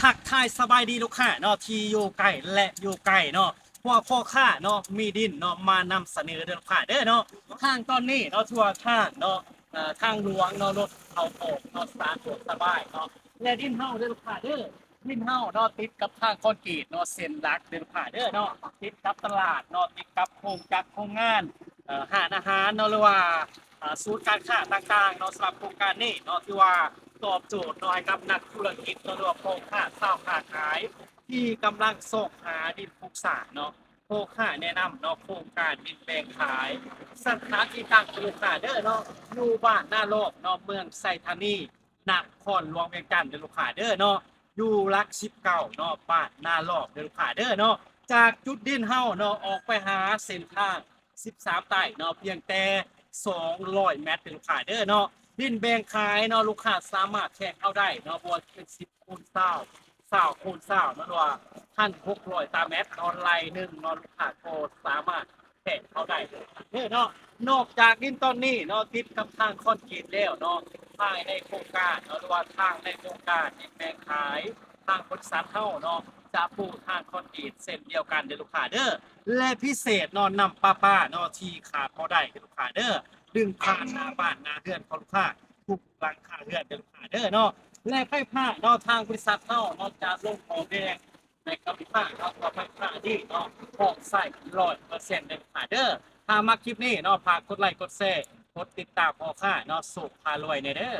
ທັກທາຍສະບາຍດີລູກຄ້າເນາະ ທີ່ຢູ່ໃກ້ ແລະ ຢູ່ໄກເນາະ ພວກພໍ່ຄ້າເນາະ ມີດິນເນາະ ມານຳສະເໜີເດີລູກຄ້າເດີເນາະ. ທາງຕອນນີ້ເນາະ ທົ່ວທາງເນາະ ເອີ ທາງຫຼວງເນາະ ລົດເຂົ້າອອກເນາະ ສະດວກສະບາຍເນາະ ແລະ ດິນເຮົາເດີລູກຄ້າເດີ ດິນເຮົາເນາະ ຕິດກັບທາງຄອນກຣີດເນາະ ເສັ້ນຫຼັກເດີລູກຄ້າເດີເນາະ ຕິດກັບຕະຫຼາດເນາະ ຕິດກັບໂຮງຈັກໂຮງງານ ເອີ ຮ້ານອາຫານເນາະ ຫຼືວ່າ ອ່າ ສູນການຄ້າຕ່າງໆເນາະ. ສຳລັບໂຄງການນີ້ເນາະ ຖືວ່າຕອບໂຈດເນາະ ໃຫ້ກັບນັກທຸລະກິດເນາະ ຫຼືວ່າພໍ່ຄ້າຊາວຄ້າຂາຍ ທີ່ກຳລັງຊອກຫາດິນປຸກສ້າງເນາະ. ພໍ່ຄ້າແນະນຳເນາະ ໂຄງການດິນແບ່ງຂາຍ ສະຖານທີ່ຕັ້ງເດີລູກຄ້າເດີເນາະ ຢູ່ບ້ານນາລອບເນາະ ເມືອງໄຊທານີ ນະຄອນຫຼວງວຽງຈັນເດີລູກຄ້າເດີເນາະ ຢູ່ຫຼັກສິບເກົ້າເນາະ ບ້ານນາລອບເດີລູກຄ້າເດີເນາະ. ຈາກຈຸດດິນເຮົາເນາະ ອອກໄປຫາເສັ້ນທາງ ສິບສາມໃຕ້ເນາະ ພຽງແຕ່ສອງຮ້ອຍແມັດເດີລູກຄ້າເດີເນາະ. ດິນແບ່ງຂາຍເນາະ ລູກຄ້າສາມາດແທກເອົາໄດ້ເນາະ ບໍ່ວ່າຈະເປັນສິບຄູນຊາວ ຊາວຄູນຊາວເນາະ ຫຼືວ່າພັນຫົກຮ້ອຍຕາແມັດເນາະ ໄລ່ໜຶ່ງເນາະ ລູກຄ້າກໍສາມາດແທກເອົາໄດ້ເດີເນາະ. ນອກຈາກດິນຕອນນີ້ເນາະ ຕິດກັບທາງຄອນກຣີດແລ້ວເນາະ ພາຍໃນໂຄງການເນາະ ຫຼືວ່າທາງໃນໂຄງການດິນແບ່ງຂາຍ ທາງບໍລິສັດເຮົາເນາະ ຈະປູທາງຄອນກຣີດເຊັ່ນດຽວກັນເດີລູກຄ້າເດີ ແລະ ພິເສດເນາະ ນ້ຳປະປາເນາະ ທີ່ຂາດບໍ່ໄດ້ເດີລູກຄ້າເດີ ດຶງຜ່ານໜ້າບ້ານໜ້າເຮືອນຂອງລູກຄ້າທຸກຫຼັງຄາເຮືອນເດີລູກຄ້າເດີເນາະ. ແລະ ໄຟຟ້າເນາະ ທາງບໍລິສັດເຮົາເນາະ ຈະລົງຂອງແດງໃຫ້ກັບລູກຄ້າເນາະ ວ່າໄຟຟ້າດີເນາະ ພ້ອມໃຊ້ຮ້ອຍເປີເຊັນເດີລູກຄ້າເດີ. ຖ້າມັກຄລິບນີ້ເນາະ ຝາກກົດໄລກົດແຊ ກົດຕິດຕາມພໍ່ຄ້າເນາະ ໂຊກພາລວຍແດ່ເດີ.